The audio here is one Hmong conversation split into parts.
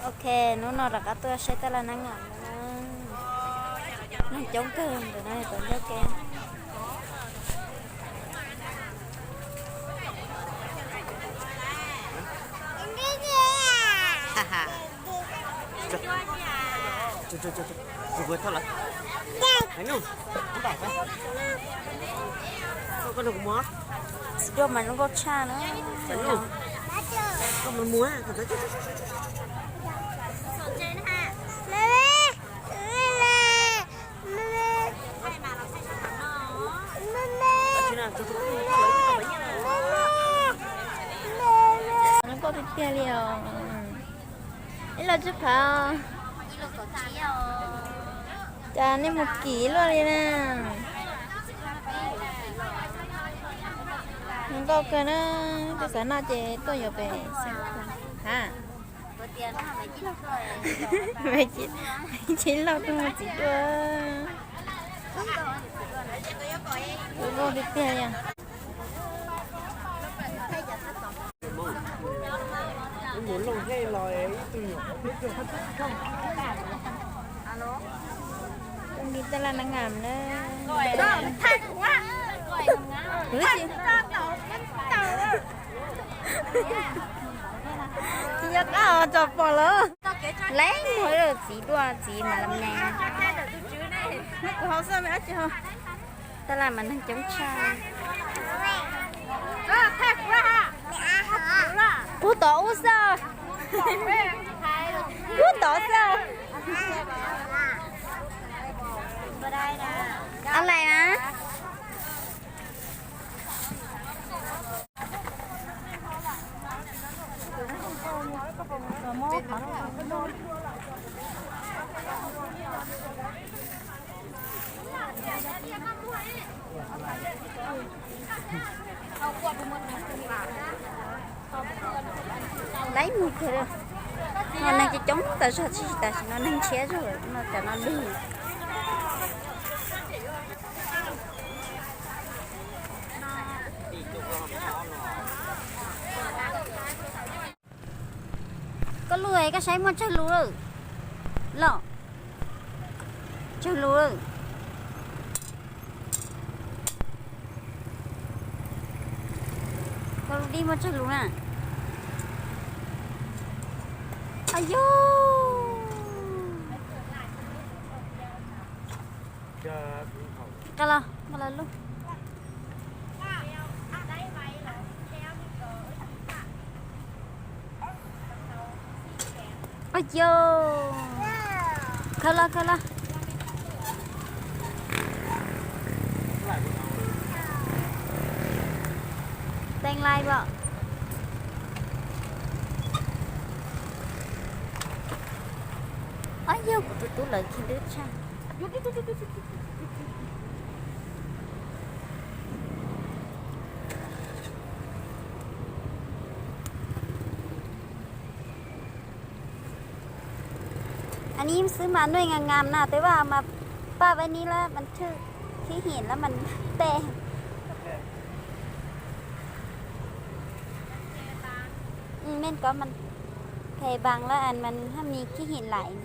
Ok, hnub no rov qab tuaj saib tab laj nab ngam no. Neeg coob kawg ntawm no tom ncauj ke. Txiv duaj mas zoo nkauj tshaj na. Zoo nkauj tiag tiag li os. Ib los tsib phav. Cas nej mus kim luaj li na. Zoo nkauj kawg na. Twb xav noj ces tuaj yuav pem xwb. Ha, tsis lauj tuaj mus txiv duaj. Zoo nkauj tiag tiag li. Tus ni tab laj nab ngam na. Tsis nco qab os, tso pom lawm. Lawv muag txiv duaj txiv mas lam ne. Kuv haus xwb, dab tsi haus. Tab laj mas neeg coob tshaj. Puag tod ub xwb. Puag tod xwb. Alaim na. Laib mus kawg li. No neeg coob coob tas zog, tsis tas sim no neeg ntshiab zog no, cov no lug. Koj lug, koj saib muaj tsawg lus lawm los? Tsawg lus lawm? Koj lub dib muaj tsawg lus na? Au yog. Qab los, qab los lub. Au yog. Khaws los, khaws los. Teej laij pom. Au yog, kuv tus tub lawv khi ntwb tshaj. Anij xwb mas nuj ngam ngam na, tej vaj mas paj vaib nib lab mas thwj khib him lab mas tej. Mej kov mas phem baas lab mas hab mis khib him laim.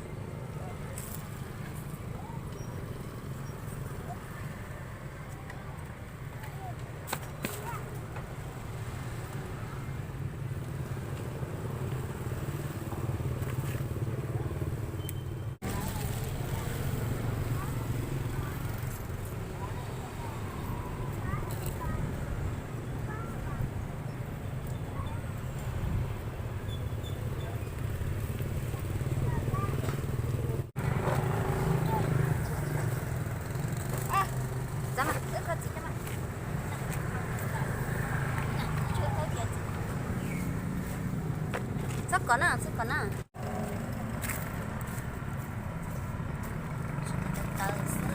Txhob kov na, txhob kov na. Tawv xwb.